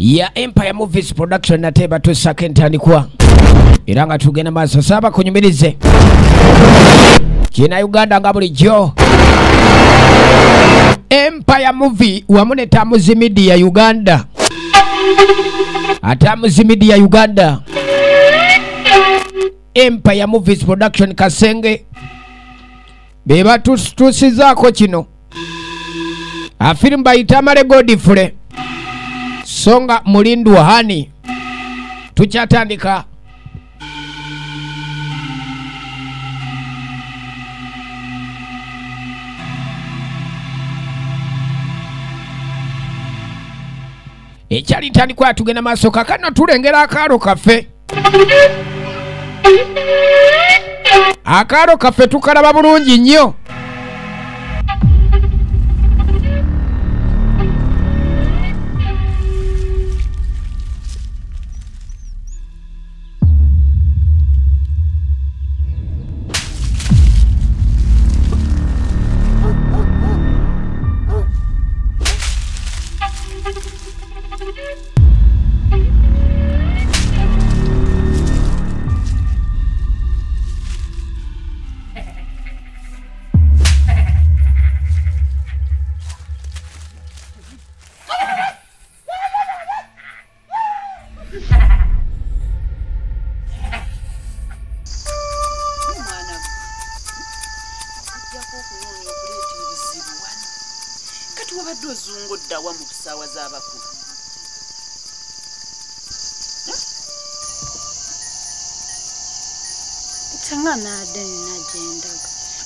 Ya Empire Movies Production nate batusaka entandikwa era nga tugenda maaso. Saba kunyumirize kina Uganda nga bulijjo Empire Movie wamu ne Tamuzi Media Uganda. Atamuzi Media Uganda, Empire Movies Production Kasenge be batutusizaako kino. Afirimu bayita Male Godfrey Songa Mulindwa Hani. Tukyatandika. Ekyali ntandikwa tugenda maaso. Kakano tulengera akaalo kaffe. Akaalo kaffe tukalaba bulungi nnyo.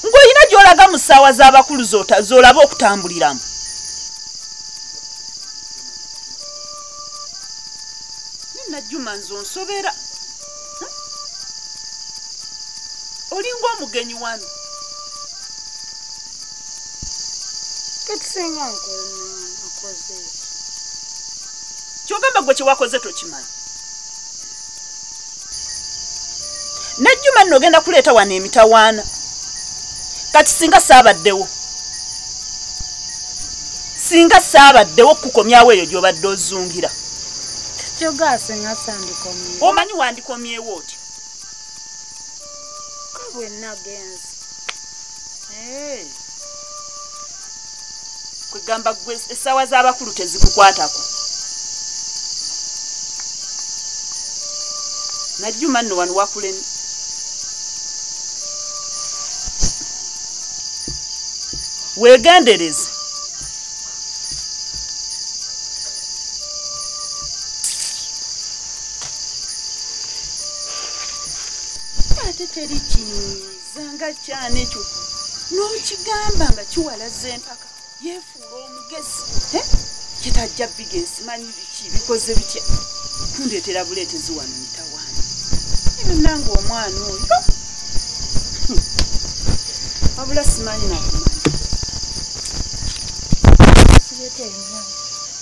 Ng'olina gy'olaga mu ssaawa z'abakulu z'olaba okutambuliramu. Najjuma nze onsobera. Olinga omugenyi wano. Kati singa nkoze. Ky'ogamba gwe kye wakoze tokimanyi. Najjuma nno ogenda kuleeta wano emitawaana. Kati singa saabaddewo. Singa saabaddewo kukomyawo eyo gy'obadde ozungira. Kyogamba singa sandikomyewo. Omanyi wandikomyewo otya? Bwe nagenze. Kwegamba gwe essaawa z'abakulu tezikukwatako. Najjuma nno wano wakulema. Weegendereze. Ate teri kinyiiza nga kyana ekyo n'okigamba nga kiwalaza empaka yeefuula omugezi. Kitajja bigensi manyi biki bikoze bitya kundeetera buleetezi wano mitawaana. Ebyo omwana oyo wabula simanyi nakumanya.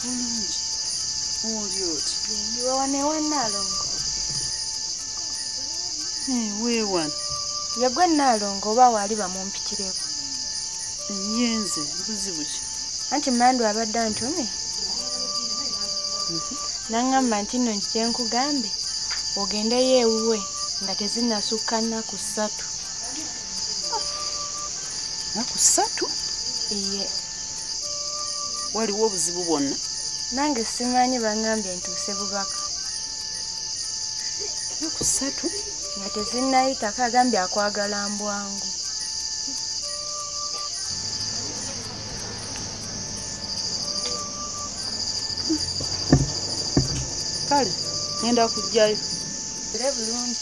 Bulungi. Oli oti? Ndi wane Nalongo. Weewano. Ye gwe Nalongo oba waali bamumpitireko? Ye nze, buzibu ki? Anti Mandu abadde antumye. N'aŋŋamba nti nno kye nkugambe ogendeyo ewuwe nga tezinnasukka nnaku ssatu. Nnaku ssatu? Iye. Waliwo obuzibu bwonna? Nange simanyi baŋŋambye ntuuse bubaka. Nnaku ssatu? Nga tezinnayitako agambye akwagala mbwangu. Kale, ngenda kujjayo. Era bulungi.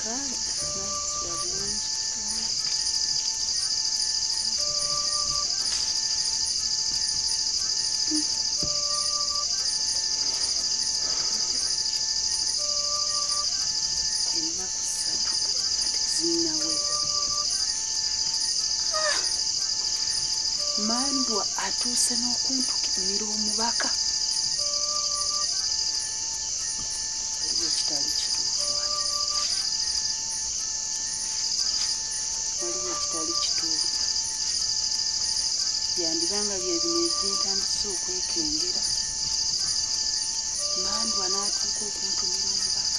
Kale, nasula bulungi. Ennaku ssatu nga tezinnawera. Mandwa atuuse n'okuntukimira omubaka. Waliwo ekitali kituufu wano. Waliwo ekitali kituufu. Byandibanga bye bino ebintandise okwekengera. Mandwa n'atuuka okuntumira omubaka.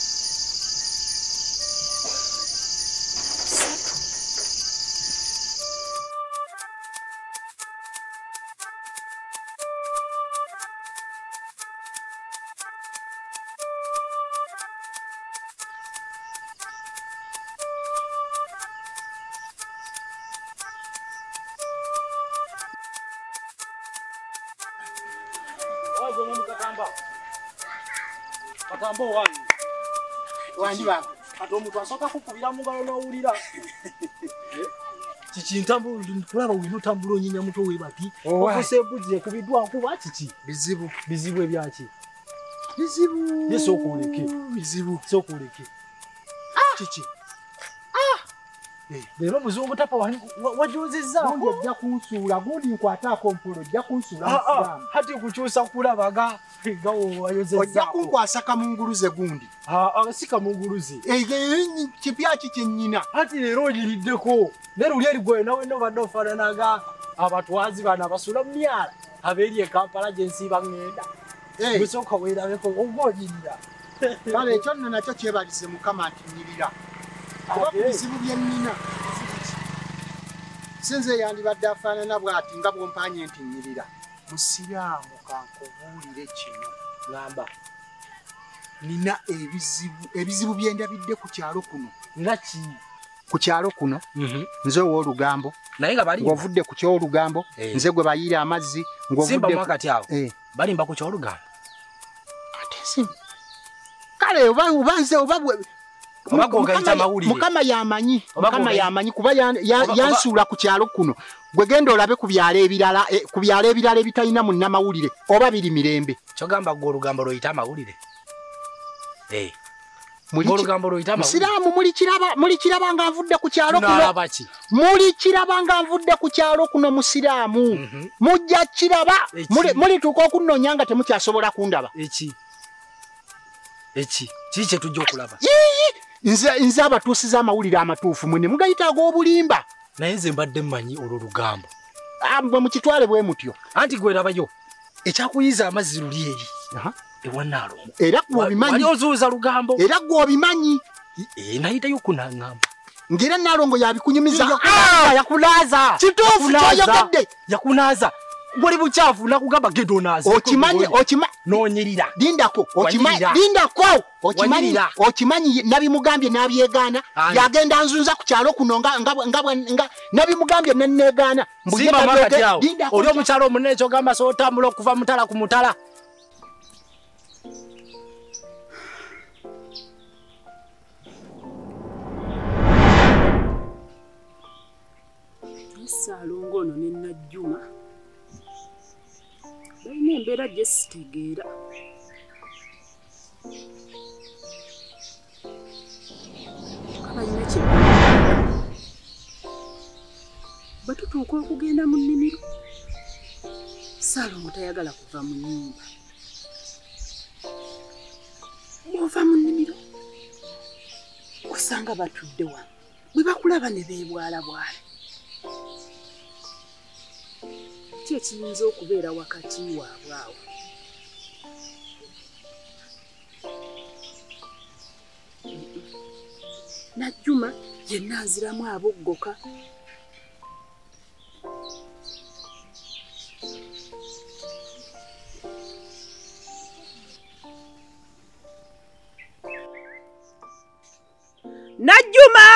3. Kati omuntu asooka kukubira mu ngalo n'owulira. Kiki nkulaba wino otambula onyinya mutwe weebati. Ofuuse embuzi ekubiddwa nkuba kiki? Bizibu. Bizibu ebyaki? Bizibu. Ye sooka oleke. Bizibu. Sooka oleke. Kiki? Leero muzungu tapa wajozezzaako. Gundi ojja kunsuula, gundi nkwataako mpola ojja kunsuula musiraamu. Hati kukyusa kulaba nga wayozezzaako. Ojja kunkwasa kamunguluze gundi. Si kamunguluze. Kipya ki kye nnyina? Hati leero onyiriddeko. Ne luli erigwayo nawe nno badde ofaanana nga abatwazi bano abasula mu myala abeeri e Kampala gye nsiiba ŋŋenda. Gwe sooka weerabeko oba onyirira. Kale ekyo nno nakyo kyebalize Mukama nti nnyirira. Kuba ku bizibu bye nnina. Si nze yandibadde afaanana bw'ati nga bw'ompanye nti nnyirira. Musiraamu kankubuulire kino. Ŋŋamba. Nina ebizibu bye ndabidde ku kyalo kuno. Nga ki? Ku kyalo kuno nze ow'olugambo. Naye nga balimba. Ng'ovudde ku ky'olugambo, nze gwe bayiira amazzi, ng'ovudde Simba mwakati awo. Balimba ku ky'olugambo. Ate si. Kale oba nze oba Mukama yamanyi, Mukama yamanyi kuba yansuula ku kyalo kuno. Gwe genda olabe ku byalo ebirala, ku byalo ebirala ebitalina munnamawulire oba biri mirembe. Kyogamba gwe olugambo luyita amawulire. Olugambo luyita amawulire. Musiraamu mulikiraba nga nvudde ku kyalo kuno. Mulikiraba nga nvudde ku kyalo kuno musiraamu. Mujja kiraba, mulituuka okunnoonya nga temukyasobola kundaba. Eki. Kiki kye tujja okulaba? Nze abatuusiza amawulire amatuufu mwe ne mugayita ag'obulimba. Naye nze mbadde mmanyi olwo lugambo. Bwe mukitwale bwe mutyo. Anti gwe rabayo ekyakuyiza amazzi luli eri. Ewa Nnaalongo. Era gwe obimanyi. Wali ozuuza lugambo. Era gwe obimanyi. Nayitayo kunaŋŋamba. Ng'era Nnaalongo yabikunyumiza. Yakunaaza. Kituufu ky'oyogedde. Yakunaaza. Wali bukyafu nakugamba genda onaaze. Okimanyi n'onyirira. Lindako okimanyi lindako okimanyi okimanyi nabimugambye n'abyegaana yagenda nzunza ku kyalo kuno nga nabimugambye nenneegaana. Simba mwakati awo. Oli omukyalo omunene ky'ogamba so otambula okuva mutala ku mutala. Ssaalongo ono ne Najjuma balina embeera gye sitegeera. Balina kye bwe tutuuka okugenda mu nnimiro, Ssaalongo tayagala kuva mu nnyumba. Bw'ova mu nnimiro osanga batudde wano, bwe bakulaba ne beebwalabwala. Ki ekiyinza okubeera wakati waabwe awo? Najjuma yenna aziramu aboggoka. Najjuma!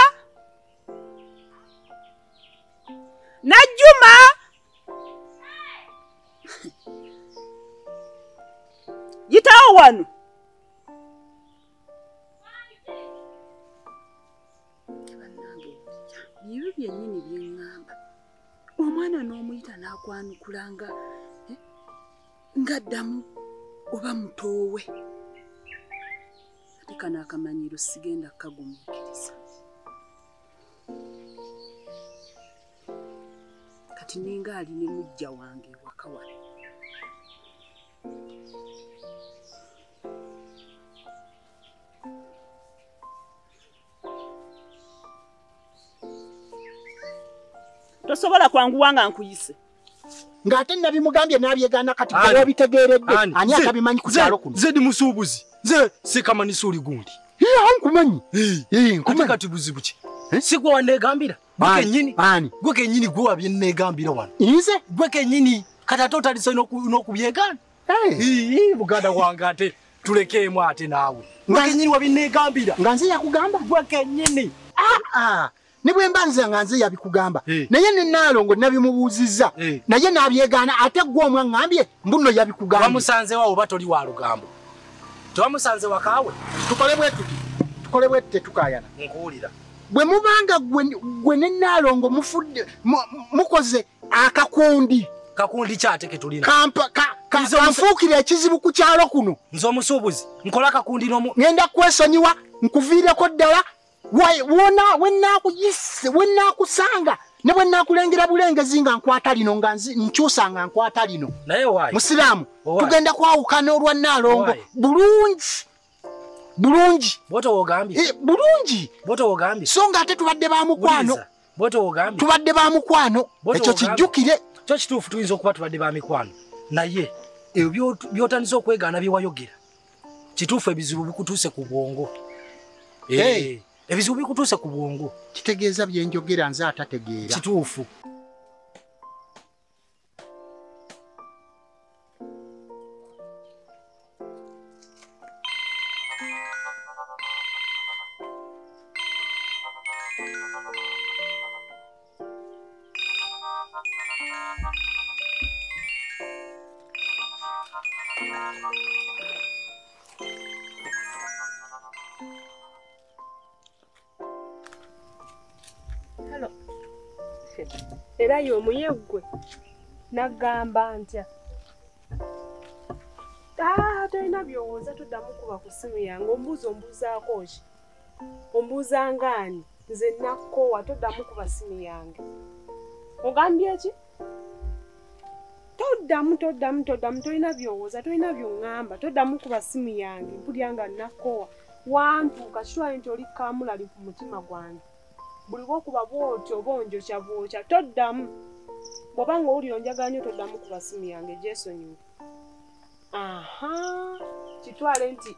Najjuma! Yitawo wano. Bannange ebyo byennyini bye ŋŋamba. Omwana n'omuyita n'akwanukula nga ng'addamu oba mutoowe. Ate kano akamanyiiro sigenda kukagumiikiriza. Kati ninga ali ne muggya wange ewaka wano. Tosobola kwanguwa nga nkuyise. Ng'ate nabimugambye n'abyegaana kati wabitegeeredde. Ani atabimanyi ku kyalo kuno? Nze ndi musuubuzi. Nze sikamanisa oli gundi. Nkumanyi. Nkumanyi. Kati buzibu ki? Si gwe wanneegambira? Gwe kennyini. Gwe kennyini gwe wabyenneegambira wano. Nze? Gwe kennyini. Kati ate otandise n'okubyegaana. Muganda wange ate tulekeemu ate naawe. Gwe kennyini wabinneegambira. Nga nze yakugamba? Gwe kennyini. Ne bwe mba nze nga nze yabikugamba. Naye ne Nnaalongo nabimubuuzizza. Naye n'abyegaana ate gwe omwe aŋŋambye mbu nno yabikugambye. Wamusanze wa oba toli wa lugambo? Tewamusanze wakaawe? Tukole bwe tuti. Tukole bwe tuti tetukaayana. Nkuwulira. Bwe mubanga gwe ne Nnaalongo mufudde mukoze akakundi. Kakundi ki ate ke tulina? Kanfuukire ekizibu ku kyalo kuno. Nze omusuubuzi nkola akakundi n'omu. Ŋŋenda kwesonyiwa nkuviireko ddala. Wona wenaakusanga ne bwe naakulengera bulengezi nga nkwata lino nga nkyusa nga nkwata lino. Naye waayi. Musiraamu tugenda kwawukana olwa Nnaalongo bulungi. Bulungi. Bw'otyo w'ogambye. Bulungi. Bw'otyo w'ogambye. So nga ate tubadde ba mukwano. Bw'otyo w'ogambye. Tubadde ba mukwano. Ekyo kijjukire. Kyo kituufu tuyinza okuba tubadde ba mikwano. Naye ebyo by'otandise okwegaana bye wayogera. Kituufu ebizibu bikutuuse ku bwongo. Ebizibu bikutuuse ku bwongo. Kitegeeza bye njogera nze atategeera. Kituufu. Era y'omuye ggwe nagamba ntya tolina by'owooza toddamu kuba ku ssimu yange ombuuza ombuuzaako ki ombuuza ngaani nze nakkoowa toddamu kuba ssimu yange ogambye ki toddamu toddamu toddamu tolina by'owooza tolina by'oŋŋamba toddamu kuba ssimu yange mpulira nga nakkoowa wantuuka kitwale nti oli kaamulali ku mutima gwange. Buli lw'okuba bw'otyo oba onjokya bwokya toddamu bw'oba ng'owulira onjagala nnyo toddamu kuba ssimu yange gyesonyiwe. Aha kitwale nti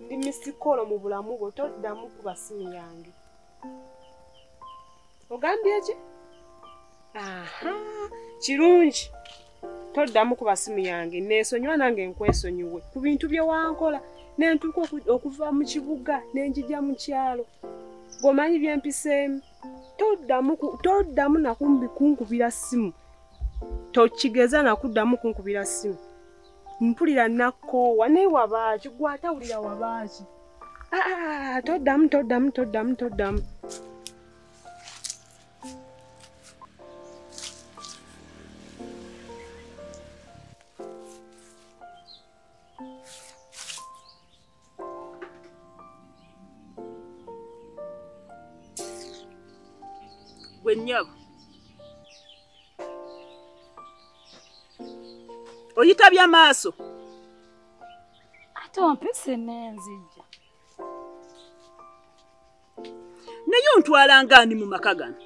ndi misikolo mu bulamu bwo toddamu kuba ssimu yange. Ogambye ki? Aha kirungi toddamu kuba ssimu yange neesonyiwa nange nkwesonyiwe ku bintu bye wankola ne ntuuka okuva mu kibuga ne njija mu kyalo. Gomanyi byempiseemu toddamu nakumbi kunkubira ssimu tokigeza nakuddamu kunkubira ssimu mpulira nakkoowa naye wabaaki gwe atawulira wabaaki toddamu toddamu toddamu toddamu. Nnyabo oyitabye amaaso ate ompise n'enzijja naye ontwala ngaani mu maka gano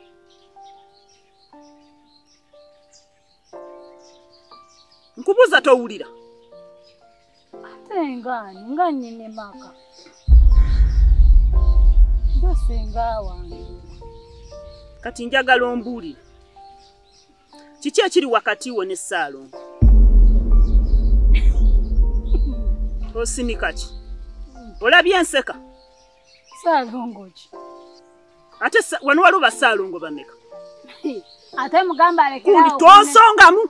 nkubuuza towulira ate ngaani nga nnyini maka nga singa wange. Kati njagala ombuulire kiki ekiri wakati wo ne Ssaalongo? Osinika ki? Olabye enseka? Ssaalongo ki? Ate wano waliwo bassaalongo bameka? Ate mugamba alekerawo kundi tonsongamu.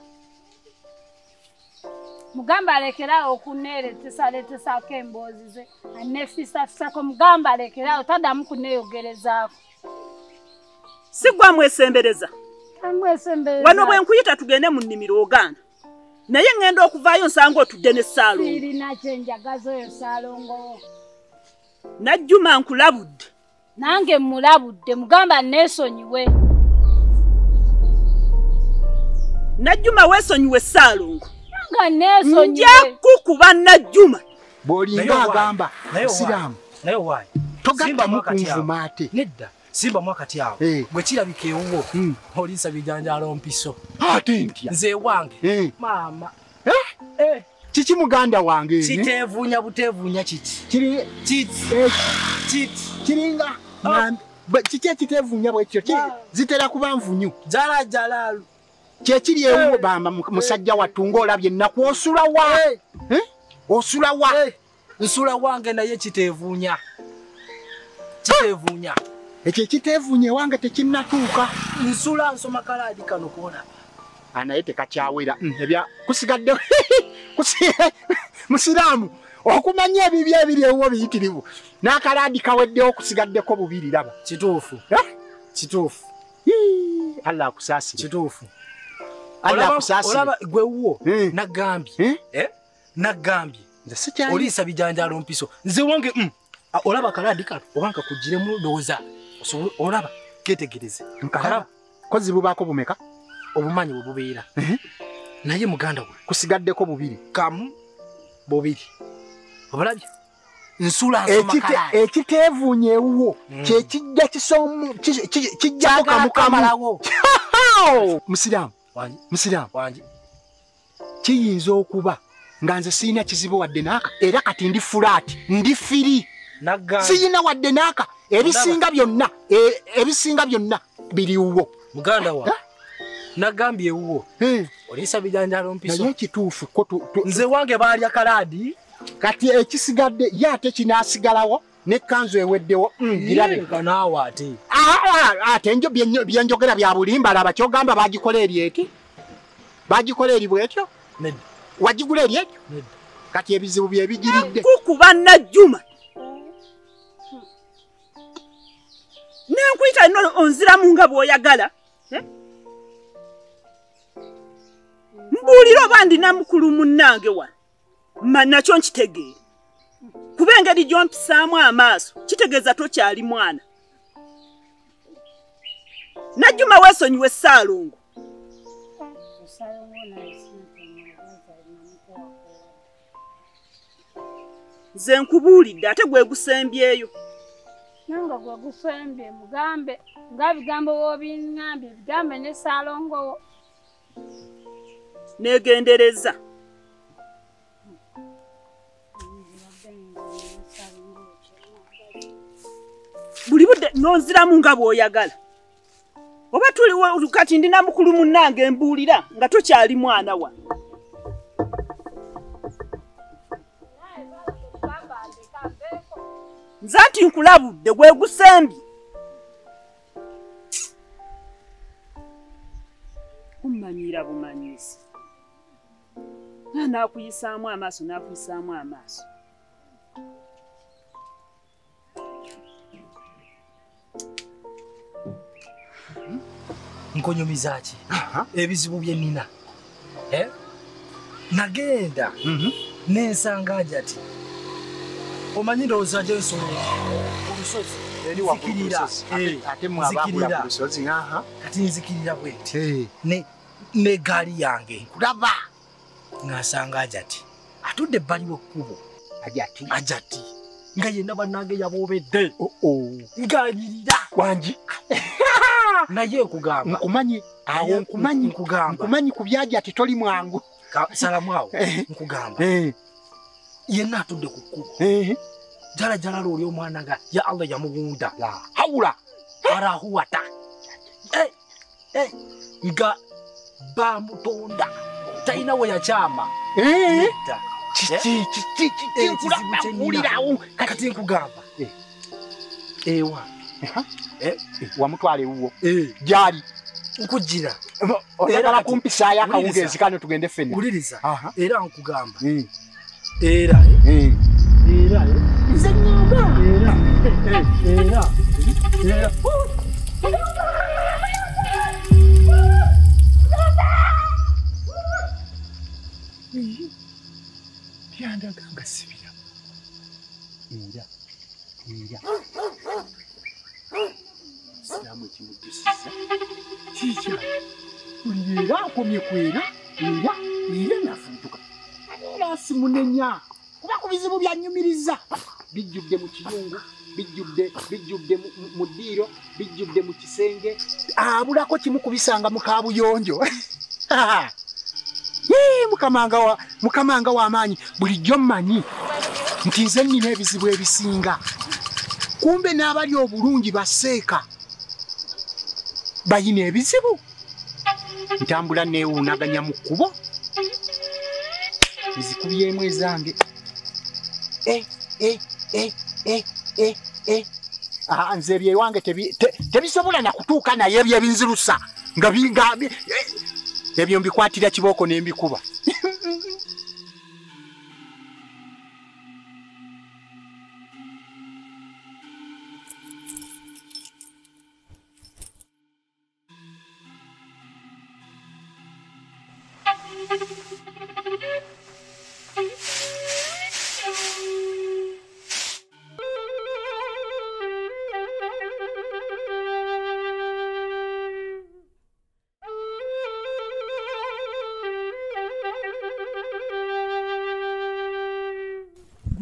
Mugamba alekerawo okuneeretesaaletesaako emboozi ze aneefisafisako mugamba alekerawo taddamu kuneeyogerezaako. Si gwe amwesembereza. Wano bwe nkuyita tugende mu nnimiro ogaana. Naye ŋŋenda okuvaayo nsanga otudde ne Ssaalongo. Sirina kye njagaza oyo Ssaalongo. Najjuma nkulabudde. Nange mmulabudde mugamba neesonyiwe. Najjuma weesonyiwe Ssaalongo. Nga neesonyiwe. Nja kukuba Najjuma. Bw'olinga agamba Musiraamu. Naye waayi. Togattamu kunvuma ate. Nedda. Simba mwakati awo. Gwe kirabika ewuwo. Oliisa bijanjaalo mpiso. Ate ntya. Nze wange. Maama. Kiki muganda wange? Kiteevuunya buteevuunya kiki? Kiri kiti. Kiti. Kiringa. Kiki ekiteevuunya bwekityo? Zitera kuba nvunyu. Jala jalalu. Kyekiri ewuwo bamba musajja wattu ng'olabye ennaku osula wa? Osula wa? Nsula wange naye kiteevuunya. Kiteevuunya. Ekyo ekiteevuunya ewange tekinnatuuka. Nsula nsoma kalaadi kano koolaba. Naye tekakyawera. Ebya kusigadde Musiraamu okumanya ebibi ebiri ewuwo biyitirivu. N'akalaadi kaweddewo kusigaddeko bubiri laba. Kituufu. Kituufu. Allah akusaasire. Kituufu. Allah akusaasire. Olaba gwe wuwo nagambye. Nagambye. Oliisa bijanjaalo mpiso. Nze wange olaba kalaadi kano oba nkakugiremu ndowooza. Olaba keetegereze. Nkalaba. Kozi bubaako bumeka? Obumanyi bwe bubeera. Naye muganda we kusigaddeko bubiri. Kamu bubiri. Obalabye? Nsula nsoma kalaadi. Ekiteevuunya ewuwo kye kijja kisomu kijjako kamukamalawo. Musiraamu. Musiraamu. Wangi. Kiyinza okuba nga nze sirina kizibu wadde n'aka era kati ndi fulaati ndi firi. Sirina wadde n'aka ebisinga byonna ebisinga byonna biri wuwo. Muganda wa. Nagambye ewuwo. Oliisa bijanjaalo mpiso. Naye kituufu ko nze wange baalya kalaadi. Kati ekisigadde ye ate kinaasigalawo n'ekkanzu eweddewo girabe. Naawe ate. Ate njo byenjogera bya bulimba laba kyogamba baagikola eri eti? Baagikola eri bwetyo? Nedda. Wagigula eri etyo? Nedda. Kati ebizibu bye bigiridde. Kukuba Najjuma. Nenkuyita nno onziramu nga bw'oyagala. Mbuulira oba ndina mukulu munnange wano. Nakyo nkitegeera. Kuba engeri gy'ompisaamu amaaso kitegeeza tokyali mwana. Najjuma weesonyiwe Ssaalongo. Nze nkubuulidde ate gwe gusembyeyo. Nange gwe gusembye mugambe nga bigambo bw'obiŋŋambye bigambe ne Ssaalongo. Neegendereza. Buli budde n'onziramu nga bw'oyagala. Oba tuli kati ndina mukulu munnange mbuulira nga tokyali mwana wa. Nze ati nkulabudde gwe gusembye. Kummanyiira bumanyizi. Naakuyisaamu amaaso naakuyisaamu amaaso. Nkonyumiza ki? Ebizibu bye nnina. Nagenda nensanga ati omanyi ndowooza gye nsolo olusozi nzikirira. Ate mwabakula ku lusozi. Kati nzikirira bweti n'eggaali yange nkulaba ng'asanga ati atudde ebbali w'ekkubo Ajati nga yenna bannange yaboobedde ng'anyirira wangi. Naye nkugamba nkumanyi awo nkumanyi nkugamba nkumanyi ku byaji ati toli mwangu. Salamu awo nkugamba yenna atudde ku kkubo jala jalala oli omwana nga ya Allah yamuwunda la hawula warahuwata nga bamutonda talina we yakyama. Kiki kiki nkulirawo kati nkugamba ewa wamutwala ewuwo gyali nkujira oyagala kumpisaayo akawungeezi kano tugende ffenna. Wuliriza era nkugamba era era nze ŋŋamba era era era byandaga nga sibira era era Siraamu ekimuddusiza kiikya buli era akomye kwera era era nafuntuka era simunenya kuba ku bizibu byannyumiriza bijjudde mu kiyungu. bijjudde mu ddiiro, bijjudde mu kisenge, abulako kimu kubisanga mu kaabuyonjo. Mukama nga w'amaanyi, bulijjo mmanyi nti nze nnina ebizibu ebisinga. Kumbe n'abali obulungi baseeka bayina ebizibu. Ntambula neewuunaganya mu kkubo, nzikubyemu ezange. Nze ebyewange tebisobola na kutuuka naye ebyo ebinzirusa nga ebyo mbikwatira kibooko ne mbikuba.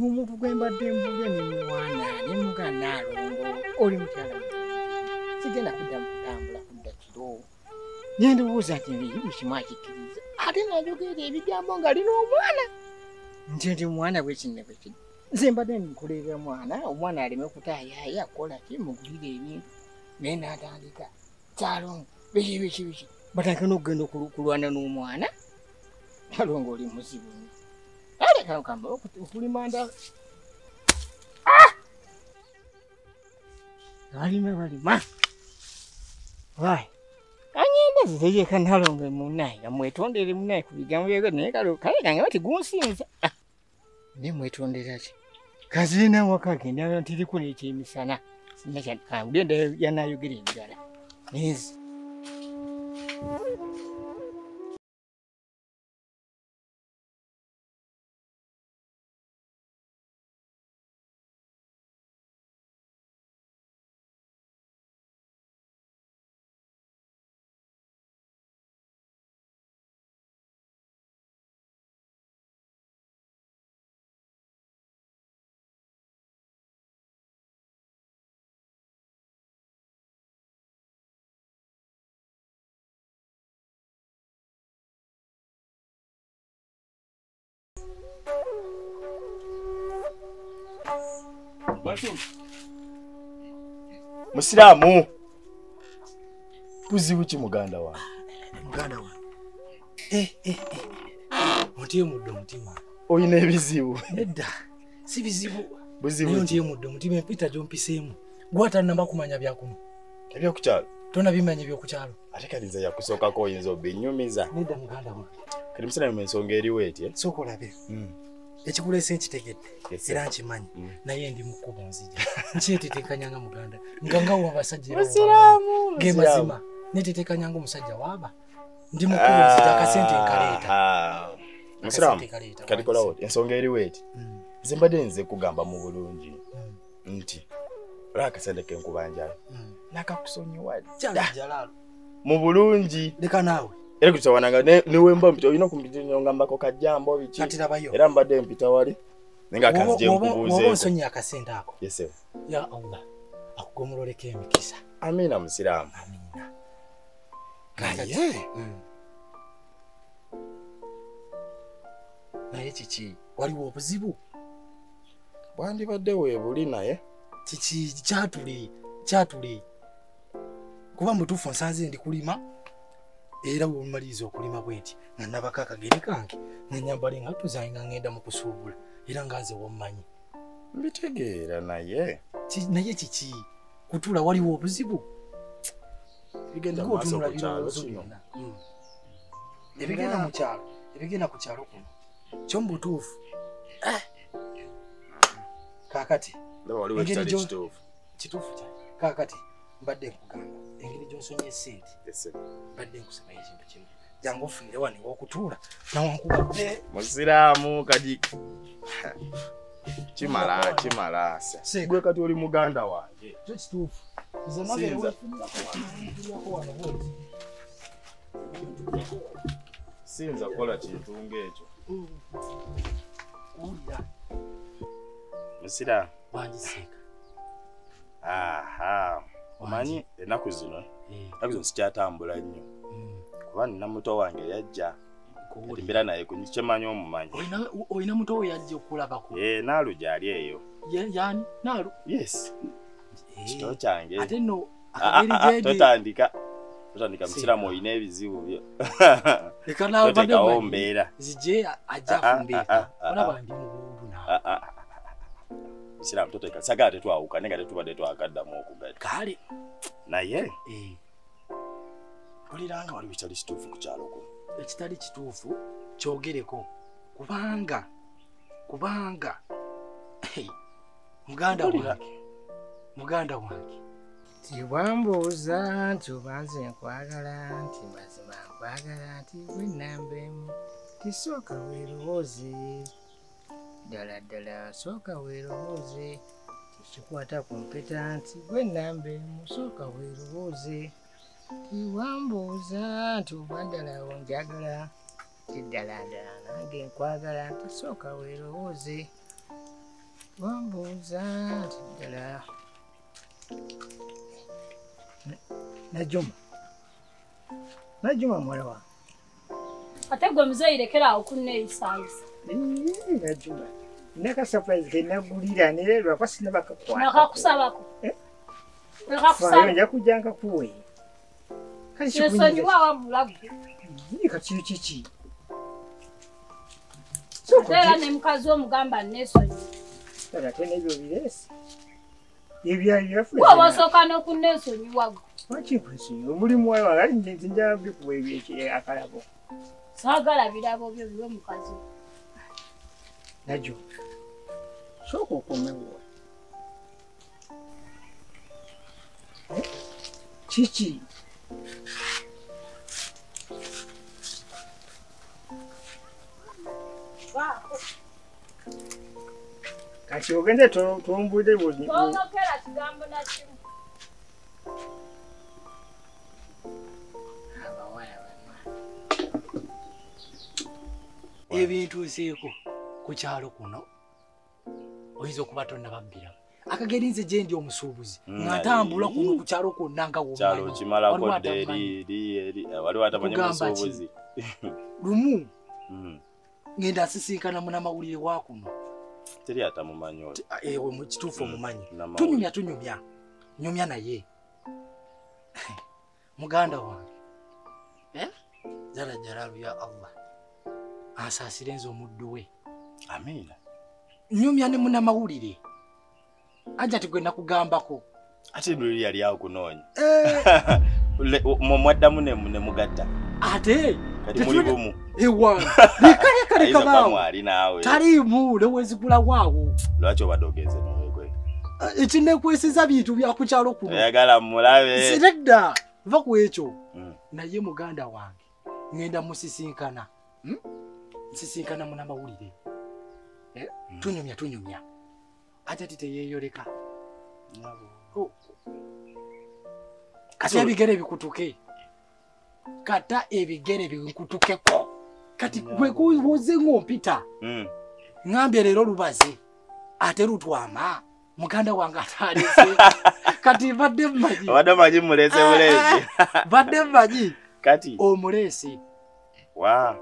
Omuntu gwe mbadde mbulya ne muwaana ne muga Naalongo oli mukyala mulungi, sigenda kuddamu kutambula kudda kiro. Ne ndowooza nti buli kimu akikkiriza, ate n'ayogera ebigambo ng'alina omwana. Nti ndi mwana bwe kino bwe kino. Nze mbadde nkolerera mwana, omwana aleme kutaayaaya kukola ki, mugulire ebintu. Naye n'atandika Naalongo biki biki biki, batandika n'okugenda okulwana n'omwana. Naalongo oli muzibu nnyo. Okulima balima balima wayi anyenda zitegeka Naalongo munnaye nga mwetondere munnaye ku bigambo byego, naye kale kange bati gunsinza naye mwetondera ki kazirina waka genda ntiriko n'ekyemisana sinakyandigenda yanayogera ebirala nezi. Musiraamu, buzibu ki muganda wange? Muganda wange. Ontyemudde omutima. Oyina ebizibu? Nedda, si bizibu. Buzibu ki? Ontyemudde omutima, empita gy'ompiseemu. Gwe atannaba kumanya byakuno. Ebyokukyalo? Tonnabimanya ebyokukyalo. Ate kati nze yakusookako oyinza obinyumiza. Nedda muganda wange. Kati musiraamu ensonga eriwo eti? Sooka olabe. Ekikuleese nkitegedde era nkimanyi, naye ndi mu kkubo nzija nkyetetenkanya nga muganda nga nga abasajja ge mazima netetekanya nga omusajja waaba ndi mu kkubo nzija akasente nkaleeta. Musiraamu kati kolawo ensonga eriwo eti, nze mbadde nze kugamba mu bulungi nti olaba akasente ke nkubanjayo nakakusonyiwa dda mu bulungi. Leka naawe era kutawananga newemba mpita olina okumpitanyongambako kajjambo biki era mbadde mpita wali naye nga kanzije nkubuuzeeko. Woba onsonyiye akasente ako. Yes. Ya Allah akugomololeko emikisa. Amiina musiraamu. Amiina. Naye naye kiki waliwo obuzibu? Bwandibadde weebuli naye kiki kyatuli kuba mutuufu nsanze ndi kulima era bw'omaliriza okulima bwe nti nga nabako akagere kange nga nyambala engatto zange nga ngenda mu kusuubula era nga nze wommanyi. Mbitegeera naye naye kiki kutuula waliwo obuzibu? Ebigenda mu maaso ku kyalo kino. Ebigenda mu kyalo, ebigenda ku kyalo kuno kyo mu butuufu. Kaakati ndaba waliwo ekitali kituufu. Kituufu kya kaakati mbadde nkugamba engeri gy'onsonyiye ssente mbadde nkusaba ekintu kimu, jangu ofunire wano ew'okutuula nawankubadde. Musiraamu kati kimala kimala gwe kati oli muganda wange. Kyo kituufu. Nze nange weefunirako wano bw'oti. Siyinza kukola kintu ng'ekyo. Wulira. Musiraamu wangiseeka. Aha. Omanyi ennaku zino. Ennaku zino sikyatambula nnyo. Kuba nina muto wange yajja. Mbeera naye ku kyemanyi omumanyi. Olina muto we yajja okulabako? Naalu gy'ali eyo. Yani Naalu? Yes. Kito kyange. Ate nno akageri gyendi. Totandika. Totandika musiraamu olina ebizibu byo. Leka naawe badde Toteekawo mbeera. Nzije ajja afumbeeka. Olaba ndi mubuubu naawe. Musiraamu toteeka. Sagala tetwawukane nga tetubadde twakaddamu okugatta. Kale. Naye. Mpuliranga waliwo ekitali kituufu ku kyalo kuno. Ekitali kituufu kyogereko kubanga muganda wange tiwambuuza nti oba nze nkwagala nti mazima nkwagala nti gwe nnamba emu ti sooka weerowooze ddala ddala sooka weerowooze tikikwata ku mpeta nti gwe nnamba emu sooka weerowooze tiwambuuza nti oba ddala onjagala ti ddala ddala nange nkwagala nti sooka weerowooze wambuuza nti ddala Najuma muwala wange. Ate gwe muzeeyi lekera awo kunneeyisaayisa. Najuma nina ka surprise ke nagulira naye lwakuba sinnaba kakwatako. Nakakusabako. Nakakusaba. Nja kujja nkakuwe. Nesonyiwa wabula gwe. Kati kiki? Ate era ne mukazi omugamba nneesonyiwe. Ate n'ebyo bireese. Ebyo Gwe wasooka n'okunneesonyiwa gwe. Lwaki nkwesonyiwa? Omulimu wange ali nze nja bikuwa ebyo akalabo. Saagala birabo byo biwe mukazi. Najjo, sooka okomewo. Kiki? Kati ogenze tombudde buli. Toyogera kigambo na kimu. Abawala bano. Ebintuuseeko ku kyalo kuno oyinza okuba tonnababbiramu. Akageri nze gye ndi omusuubuzi nga ntambula kuno ku kyalo kwonna nga womanyi. Kyalo kimalako dda eri waliwo atamanyi musuubuzi. Lumu ngenda asisinkana munnamawulire wa kuno. Teri atamumanyi oyo. Kituufu omumanyi. Tunyumya. Nyumya naye. Muganda wange. Jala jalalu ya Allah. Asaasire nze omuddu we. Amiina. Nyumya ne munnamawulire. Ajja ati gwe nakugambako. Ate luli yali akunoonya. Mwaddamu ne mugatta. Ate kati muli bumu. Ewa. Leka kabaawo. Taliimu lewezigula waawo. Lwaki obadde ogenze n'owekwe? Ekinneekwesiza bintu bya ku kyalo kuno. Oyagala mulabe. Siredda. Va ku ekyo. Naye muganda wange ngenda musisinkana. Nsisinkana munnamawulire. Tunyumya. Ate ati teyeeyoleka. Kati ebigere bikutuke. Kata ebigere binkutukeko. Kati gwe kuwoze ng'ompita. Ngambye leero lubaze. Ate lutwama. Muganda wange ataalese. Kati badde mmanyi. Obadde omanyi muleese buleesi. Badde mmanyi. Kati. Omuleese. Wa.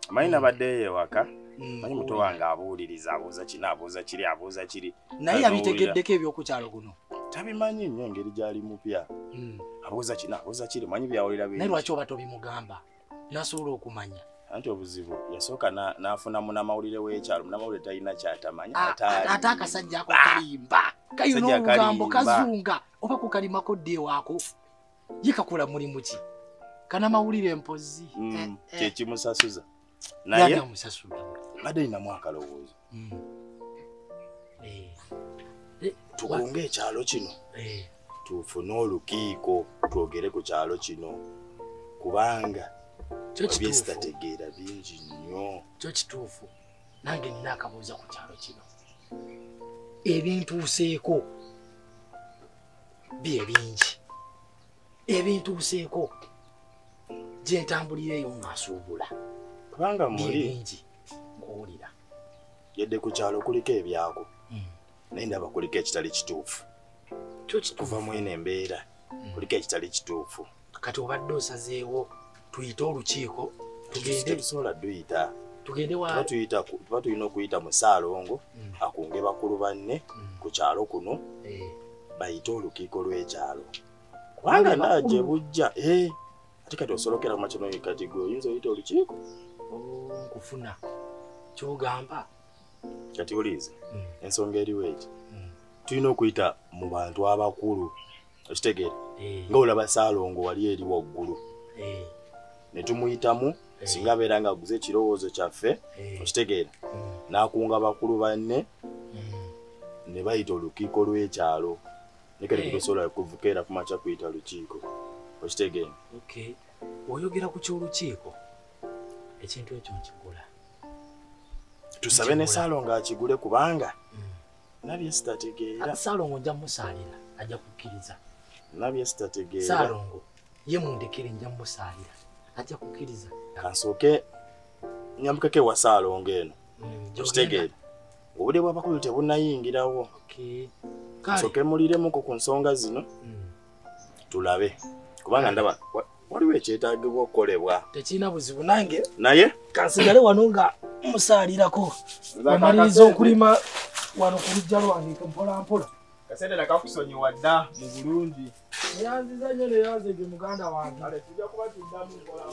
Amanyi nabadde eyo ewaka. Manyi muto wange abuuliriza abuuza kino abuuza kiri abuuza kiri. Naye yabitegeddeko ebyokukyalo kuno. Tabimanyi nnyo engeri gy'ali mupya. Abuuza kino abuuza kiri manyi byawulira bingi. Naye lwaki oba tobimugamba? Nasobola okumanya. Anti obuzibu yasooka n'afuna munnamawulire w'ekyalo. Munnamawulire talina ky'atamanya. Ate akasajja ako kalimba. Kayina olugambo kazunga. Oba kukalimako ddi ewaako. Ye kakola mulimu ki? Kannamawulire mpozzi. Kye kimusasuza. Naye badde ninamu akalowoozo. Tukunge ekyalo kino. Tufune olukiiko twogere ku kyalo kino. Kubanga byesitategeera bingi nnyo. Kyo kituufu. Nange nina akabuuza ku kyalo kino. Ebintuuseeko bye bingi. Ebintuuseeko gye ntambulira eyo ng'asuubula. Kubanga muli bingi nkuwulira. Yadde ku kyalo kuliko ebyako. Naye ndaba kuliko ekitali kituufu. Kuva mu eno embeera kuliko ekitali kituufu. Kati obadde osazeewo tuyite olukiiko tugende. Tusobola duyita. Tugende wa? Tuba tulina okuyita mu Ssaalongo akunge bakulu banne ku kyalo kuno bayite olukiiko lw'ekyalo. Kubanga ndaa gye bujja ate kati osolokera mu makino kati gwe oyinza oyita olukiiko? Nkufuna ky'ogamba. Kati oliize ensonga eriwo eti tulina okuyita mu bantu abakulu okitegeera nga olaba Ssaalongo wali eri waggulu ne tumuyitamu singa abeera ng'aguze ekirowoozo kyaffe okitegeera n'akunga bakulu banne ne bayita olukiiko lw'ekyalo. Naye kati tosobola kuvukeera ku makya kuyita lukiiko okitegeera. Oyogera ku ky'olukiiko ekintu ekyo nkigula. Tusabe ne Ssaalongo akigule kubanga nabye sitategeera. Ssaalongo nja musaalira ajja kukkiriza. Nabye sitategeera. Ssaalongo ye mundekere nja musaalira ajja kukkiriza. Kansooke nyambukeko ewa Ssaalongo eno okitegeera. Obudde bw'abakulu tebunnayingirawo. Nsooke muliremuko ku nsonga zino tulabe kubanga ndaba waliwo ekyetaagibwa okukolebwa. Tekirina buzibu nange naye kansigale wano nga musaalirako amaliriza okulima wano ku luggya lwange mpola mpola. Kasente nakakusonyiwa dda mu bulungi. Neyanziza nnyo neyanzege muganda wange. Kale tujja kuba tuddamu mpola.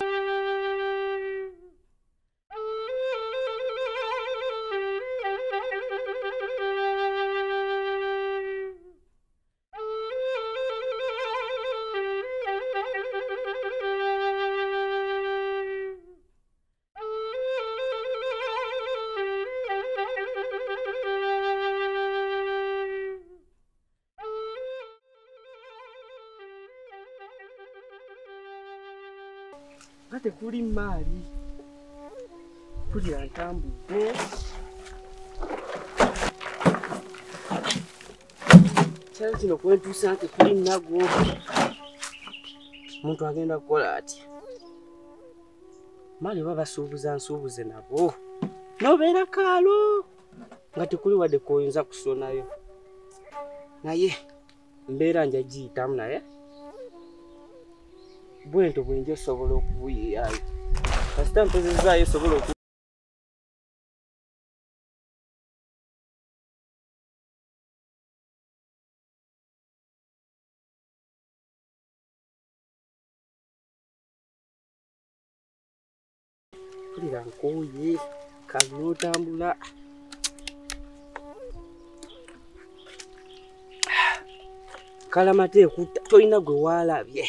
Tekuli maali kulira ntambudde kyalo kino kwentuusa tekuli nagwo omuntu agenda kukola atya? Maali oba basuubuza nsuubuze nabo nobeera kaalo nga tekuli wadde koyinza kusonayo naye mbeera nja giyitamu naye bwento bwenjo osobola okubuyiyayo kasita mpozezaayo osobola oku mpulira nkooye kali n'otambula kalamate ekutta tolina gwe waalabye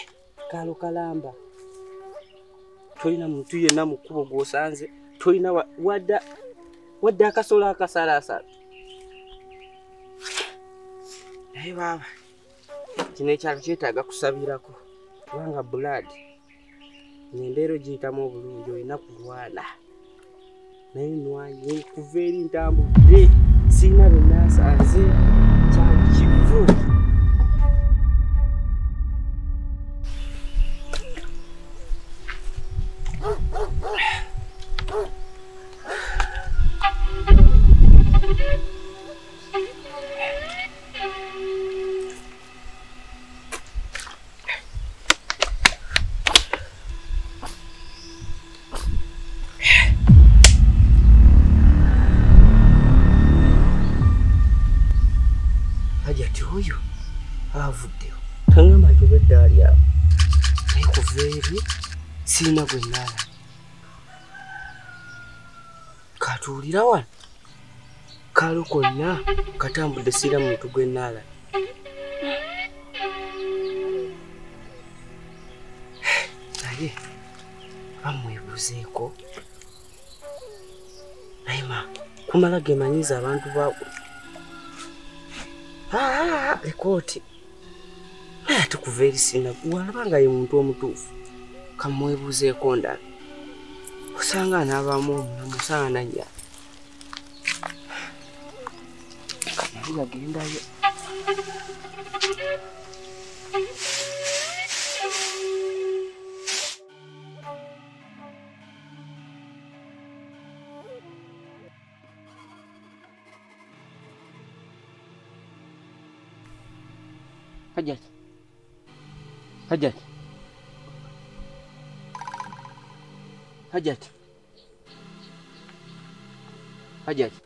kalo kalamba tolina muntu yenna mu kkubo gw'osanze tolina wadde akasolo akasalaasala. Naye baaba kino ekyalo kyetaaga kusabirako kubanga bulaadi embeera ogiyitamu obulungi olina kulwana naye nwanye kuva eri ntambudde sirina bye naasanze kyalo kivu. Tangamba nti obwedda ali awo naye kuva eri sirina gwe nnaala katuulira wano kaalo konna katambudde sirina muntu gwe nnaala. Naye bamwebuuzeeko naye ma kumala gemanyiza abantu baako ekooti naye ate kuva eri sirina walaba nga ye muntu omutuufu kamwebuuzeeko ndala osanga anaabaamu omulamu osanga najja kamali gagendayo. Hajjati. Hajjati. Hajjati. Hajjati.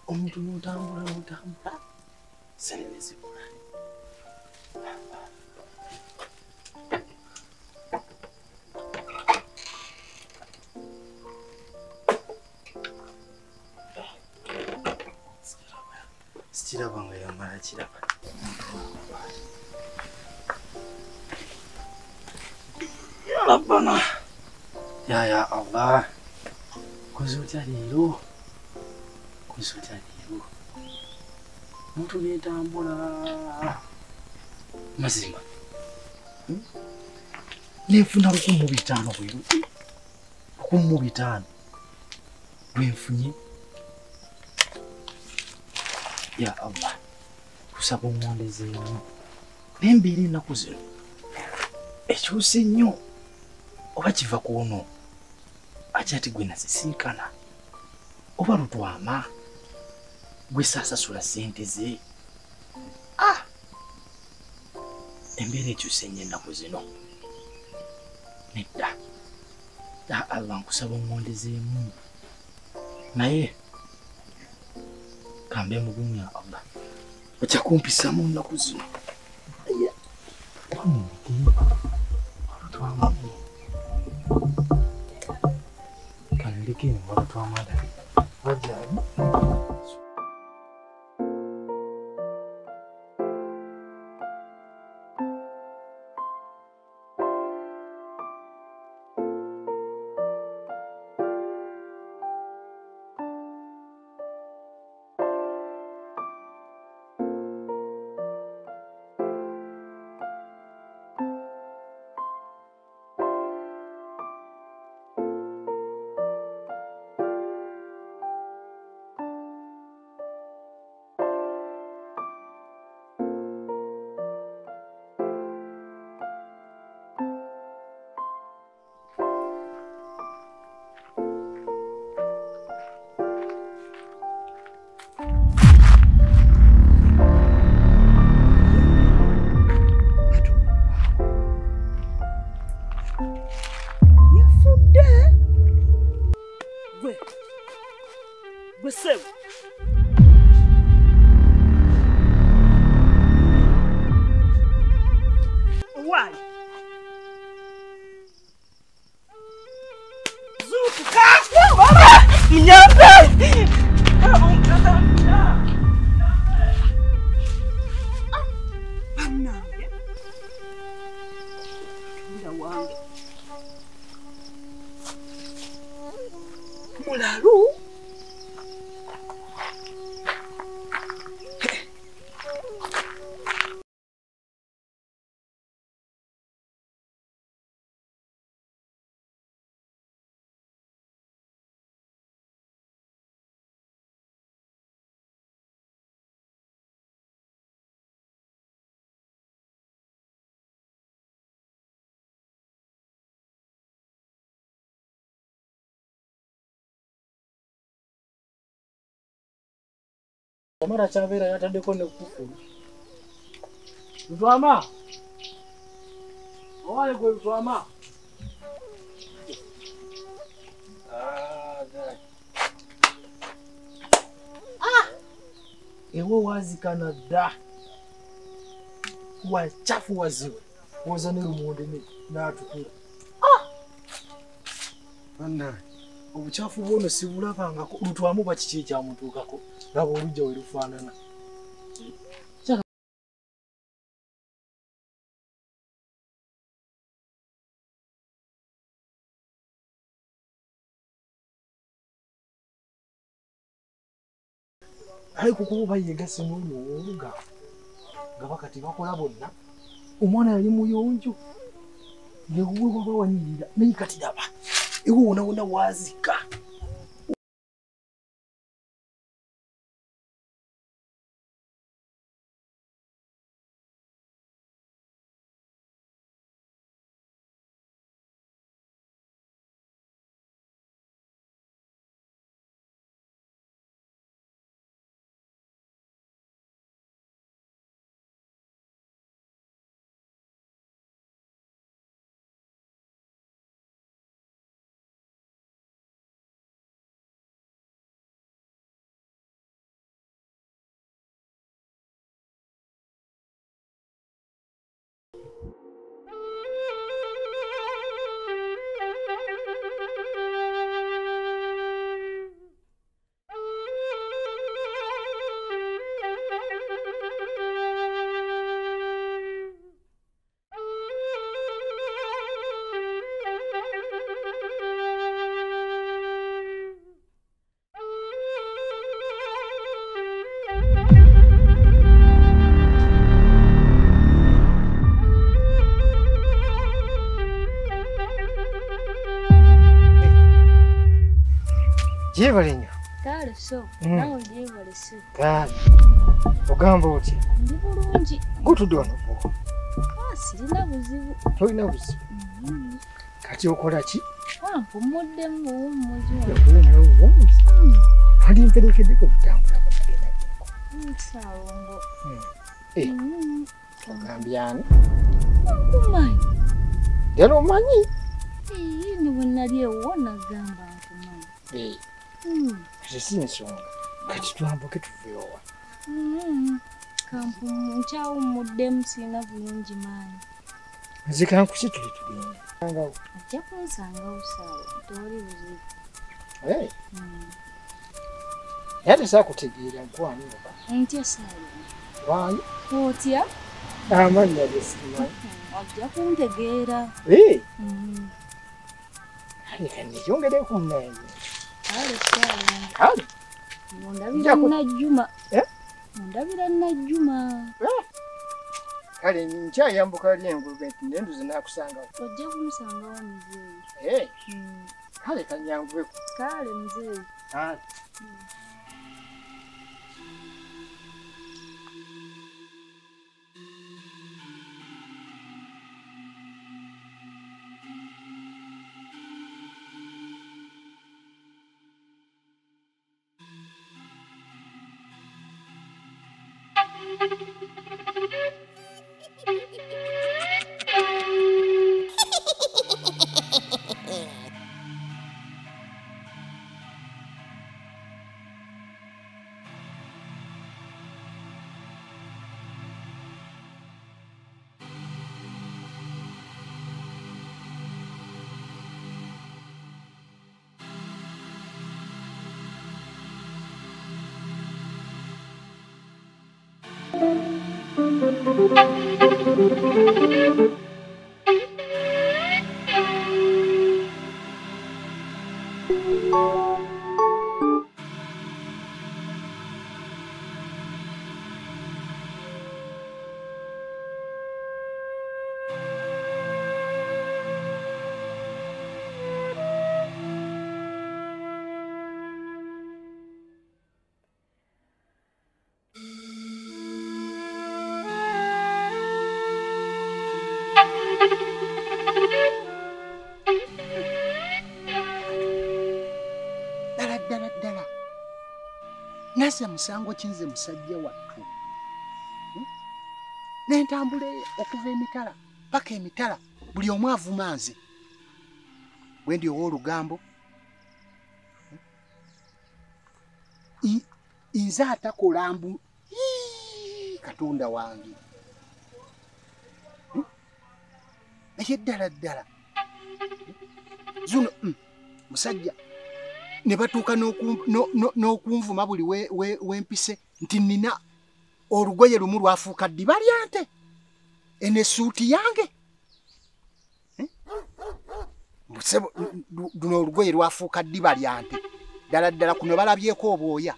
Omuntu n'otambula n'otambula sente zibula. Sikiraba nga yamala kiraba. Ya Rabbana. Ya Allah. Koze otya leero? Koze otya leero? Omuntu n'etambula. Mazima. Nenfuna 15,000 bwe. 15,000. Lwenfunye. Ya Allah. Kusaba omwondezeemu. N'embeera ennaku zino ekyuse nnyo. Oba kiva ku ono. Akyati gwe nasisinkana. Oba lutwama. Gwe saasasula ssente ze. Ah! Embeera ekyuse nnyo ennaku zino. Nedda. Ya Allah nkusaba omwondezeemu. Naye kambe mugumu ya Allah. Ojja kumpisaamu nnaku zino. Kanndeke walutwama ddala. Wajja. Omara kyabeera yataddeko ne kufulu. Lutwama. Owaye gwe Lutwama. Ah! Ewo wazikana dda. Wachafu wazibu. Woza ne lumonde ne n'atukula. Bannange, obuchafu bwono sibulabangako lutwamu ba kiki ekyamutuukako laba olujja we lufaanana. Ayi kukuba yeegase n'oli ow'olugambo nga bakati bakola bonna omwana yali muyonjo ng'ewuwe waba wanyirira naye kati laba ewe wona wona waazika. Gyebale nnyo. Kale so, naawe gyebale so. Kale. Ogamba otya? Ndi bulungi. Gutudde wano bwo. Sirina buzibu. Tolina buzibu? Kati okola ki? Mpumuddemu buwummuzi. Okuwummula obuwummuzi? Wali mperekeddeko okutambula kagenda giko. Ssaalongo. Ogambye ani? Nkumanyi. Ddala omanyi? Ne bwe nali ewuwo nagamba nkumanyi. Kati si nsonga. Kati twambuke tuveewo wa. Nkyawummuddemu sirina bulungi maanyi. Nze kankusitule tugende. Ojja kunsangawo ssaawa, tewali buzibu. Naye ate saakutegeera nkwani oba? Ntya ssaawa. Wange? Otya? Amannya ge simanyi. Ojja kuntegeera. Kale kanneeyongereko munnange. Kale ssaawa. Kale. Mundabira Najjuma. Mundabira Najjuma. Kale nkyayambuka ly'engulube nti nenduze naakusangawo. Ojja kunsangawo muzeeyi. Kale kannyangubeko. Kale muzeeyi. Kale. Nasa musango kinze musajja wattu. Nentambula okuva emitala paka emitala buli omu avuma nze. Bwe ndi ow'olugambo. Nze atakola mbu Katonda wange. Naye ddala ddala zuno musajja ne batuuka n'okunvuma buli wempise nti nina olugoye lumu lwafuuka ddiba lya nte eno essuuti yange luno olugoye lwafuuka ddiba lya nte ddala ddala kuno balabyeko obwoya.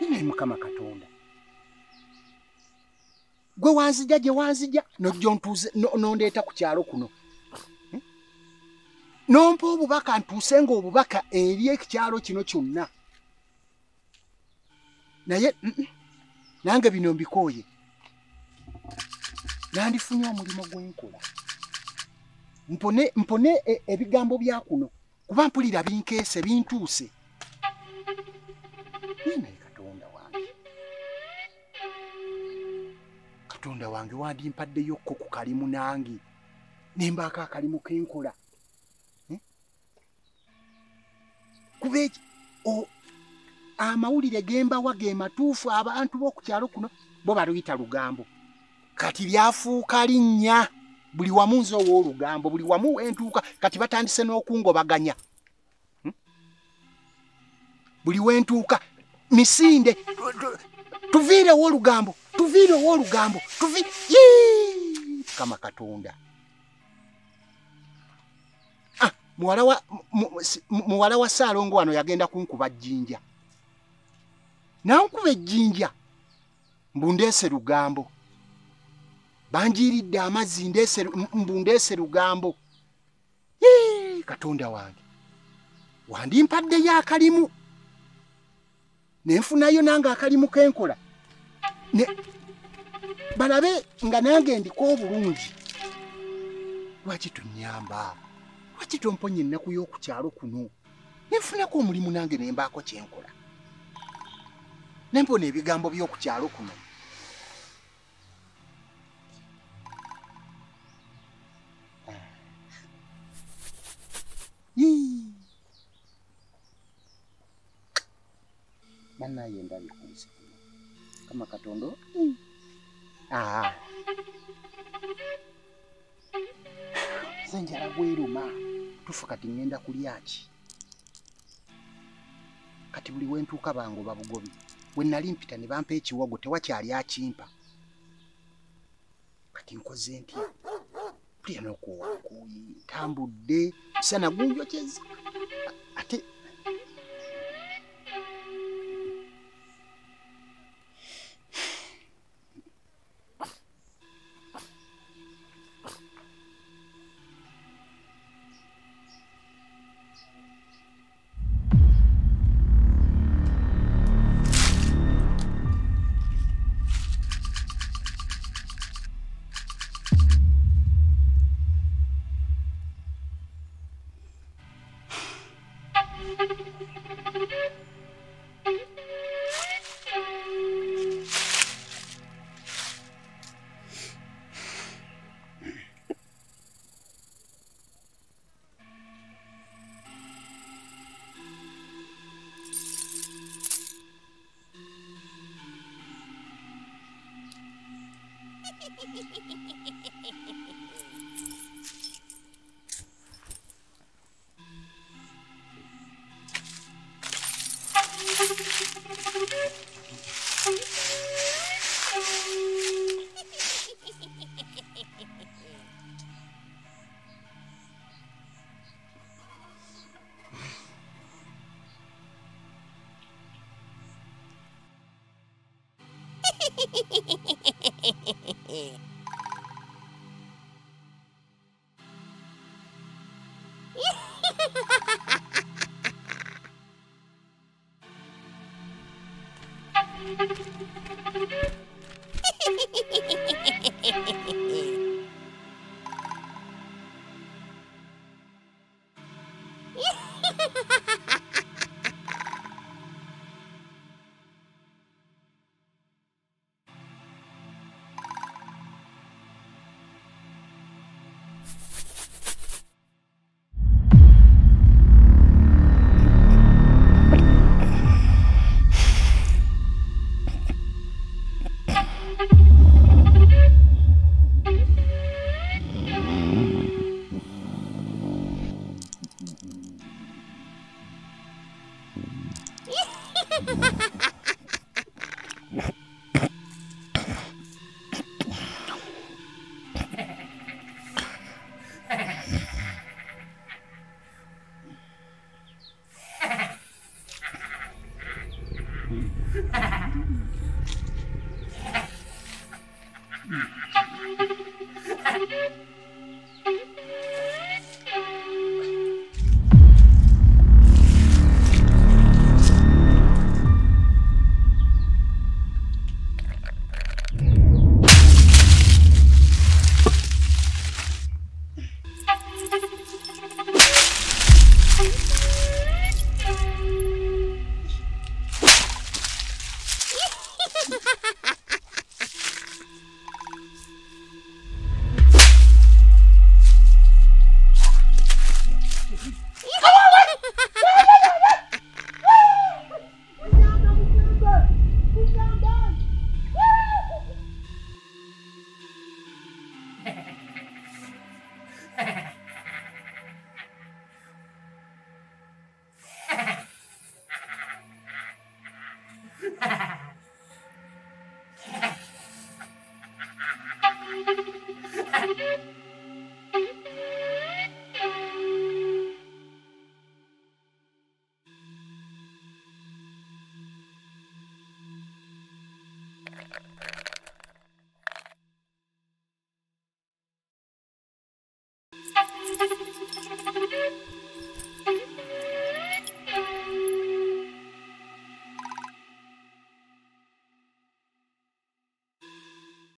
Naye Mukama Katonda gwe wanzija gye wanzija nojja ontuuze nondeeta ku kyalo kuno nompa obubaka ntuuse ng'obubaka eri ekyalo kino kyonna. Naye nange bino mbikooye, nandifunye omulimu gwenkola mpone ebigambo bya kuno kuba mpulira binkeese bintuuse. Naye Katonda wange, Katonda wange wandimpaddeyo ko ku kalimu nange ne mbaako akalimu kenkola kuba amawulire gembawa ge matuufu. Abantu b'oku kyalo kuno bo baluyita lugambo, kati lyafuuka linnya buli wamu nze ow'olugambo buli wamu wentuuka. Kati batandise n'okungobaganya buli wentuuka misinde, tuviirewo olugambo, tuviirewo olugambo, Mukama Katonda. Muwala wa Ssaalongo wano yagenda kunkuba jjinja, nankuba ejjinja mbu ndeese lugambo, banjiiridde amazzi mbu ndeese lugambo. Katonda wange wandimpaddeyo akalimu ne nfunayo nange akalimu kenkola balabe nga nange ndiko obulungi. Lwaki tunnyamba? Lwaki tomponya ennaku y'oku kyalo kuno ne nfunako omulimu nange ne mbaako kye nkola ne mpona ebigambo by'oku kyalo kuno? Bannaye ndabye ku nsi kuno Mukama Katonda. Nze njala bweruma tufu, kati ŋŋenda kulya ki? Kati buli wentuuka bangoba bugobi, we nali mpita ne bampa ekiwogo tewakyali akimpa. Kati nkoze ntya? Mpulira n'okwowa nkuuyi, ntambudde musana gunjokyeza ate